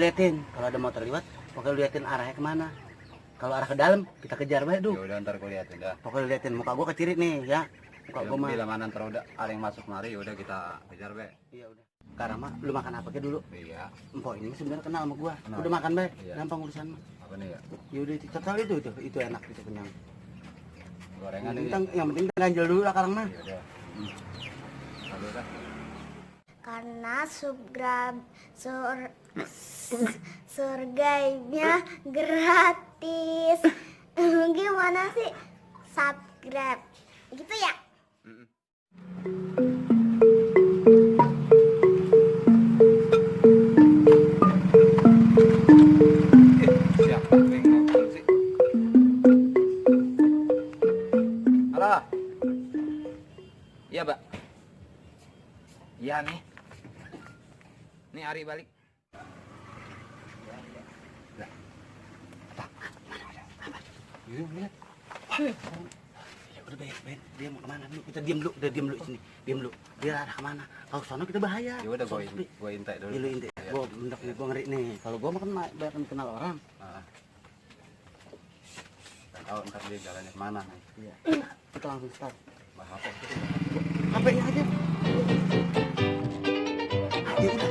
liatin kalau ada motor lewat, pokoknya lu liatin arahnya kemana. Kalau arah ke dalam kita kejar baik Ya udah ntar gua liatin dah. Pokoknya liatin muka gua keciri nih ya. Muka gua mah. Bila mana ntar udah ada yang masuk mari ya udah kita kejar be. Iya udah. Sekarang mah lu makan apa ke dulu? Iya. Empok ini sebenarnya kenal sama gua. Kenal. Udah makan baik. Iya. Gampang urusan mah. Apa nih ya? Ya udah total itu enak itu kenyang. Gorengan ini. Yang penting ganjel dulu lah sekarang mah. Ya udah. Aduh dah. Karena surganya gratis. Gimana sih? Subscribe. Gitu ya? Siapa yang ngobrol sih? Halo. Iya, Mbak. Iya nih. Nih Ari balik. Yuk, lihat. Ya udah Ben, dia mau kemana dulu? Kita diam dulu di sini. Diam dulu. Dia arah kemana? Kalau sono kita bahaya. Ya udah gua intai dulu. Ya lu inti. Gua mendak nih, gua ngeri nih. Kalau gua makan banyak kenal orang. Nah. Tahu ntar dia jalannya kemana nih? Iya. Kita langsung start. Bah apa? HP-nya aja. Ya udah.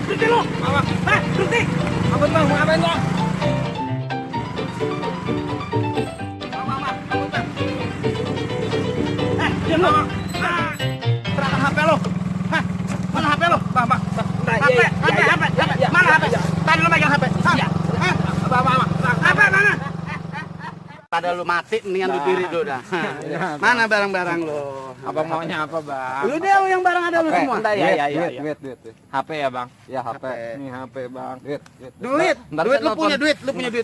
Berhenti lu! Berhenti! Ampun bang, mau ngapain lo? Diam lu! Serahkan HP lu! Mana HP lu? Bang. HP! Mana HP? Tadi lu megang HP. Bang. HP mana? Pada lu mati, mendingan lu diri dulu dah. Mana barang-barang lu? Abang maunya apa bang? Lu deh yang barang ada lu semua. Duit. HP ya bang? Ya HP. Ini HP bang. Duit lu punya duit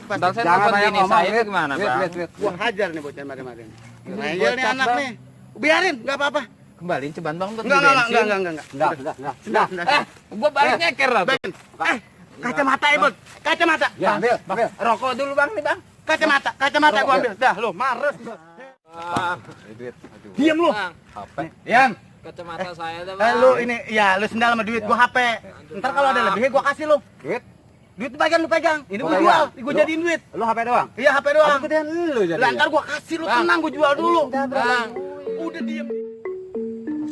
pasti. Ntar saya telepon bini saya gimana bang? Gua hajar nih bocah kemarin. Ngeyel nih anak nih. Biarin, enggak apa-apa. Kembaliin ceban bang buat beli Enggak. bensin. Sudah. Gua balik nyeker lah. Kacamata ya, Bud. Kacamata. Ya, ambil. Rokok dulu bang nih bang. Kacamata gua ambil. Dah, lu mares. Duit. Diam lu. HP. Yan. Kacamata saya dah bang. Lu ini ya lu sendal sama duit gua HP. Ntar kalau ada lebihnya gua kasih lu. Duit bagian lu pegang. Ini gua jual, gua jadiin duit. Lu HP doang? Iya, HP doang. Kemudian lu jadi. Lah ntar gua kasih lu, tenang gua jual dulu. Bang. Udah diem.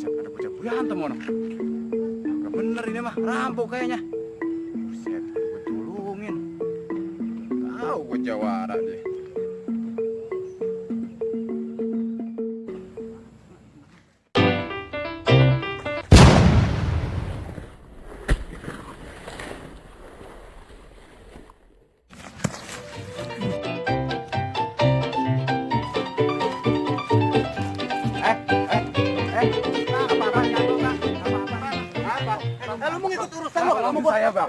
Ada bocah berantem orang. Gak bener ini mah, rampok kayaknya. Buset, gue tulungin. Tahu gue jawara dia. Lu mau ngikut urusan lu sama gua. Saya bang.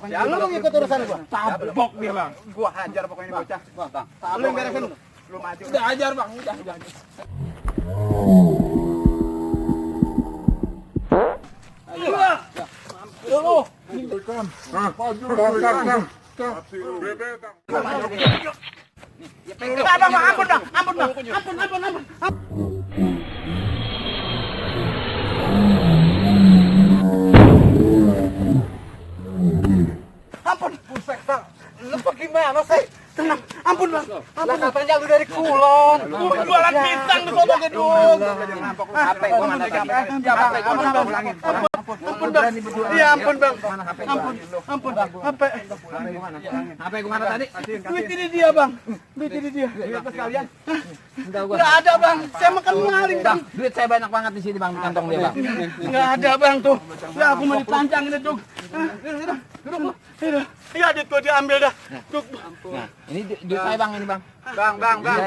Ya lu mau ngikut urusan gua. Tabok dia bang. Gua hajar pokoknya ini bocah. Bang. Lu yang beresin lu. Lu maju. Udah hajar bang. Udah. Lu. Ampun. Buset, Bang. Lu bagaimana sih? Tenang. Ampun, Bang. Lah katanya lu dari Kulon. Jualan pisang di sono gedung. HP gua mana tadi? Ya, Bang. Ampun, Bang. Ampun, Bang. Iya, ampun, Bang. Ampun. HP. HP gua mana tadi? Duit ini dia, Bang. Duit ini dia. Duit sekalian. Enggak ada, Bang. Saya makan maling, Bang. Duit saya banyak banget di sini bang, di kantong dia bang. Enggak ada, Bang, tuh. Ya, aku mau ditelanjang ini, tuh. Ya duit gua diambil dah. Nah, ini duit saya bang, ini bang. Bang, Bang, Bang,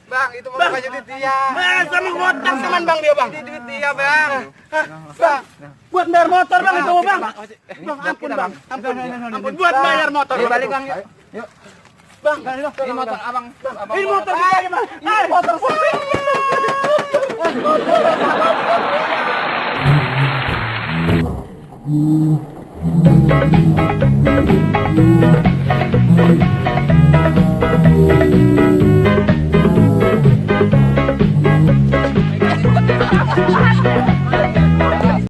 bang, itu mau baju duit dia. sama ngotak teman bang dia bang. Ini duit dia, bang. Bang, buat bayar motor bang itu bang. Ini Bang, buat ampun kita, bang, ampun buat bayar motor. Ayo Bang. balik bang, yuk. Yuk. Bang, Ini motor abang. Abang ini bawa. motor saya bang. Ini motor gua.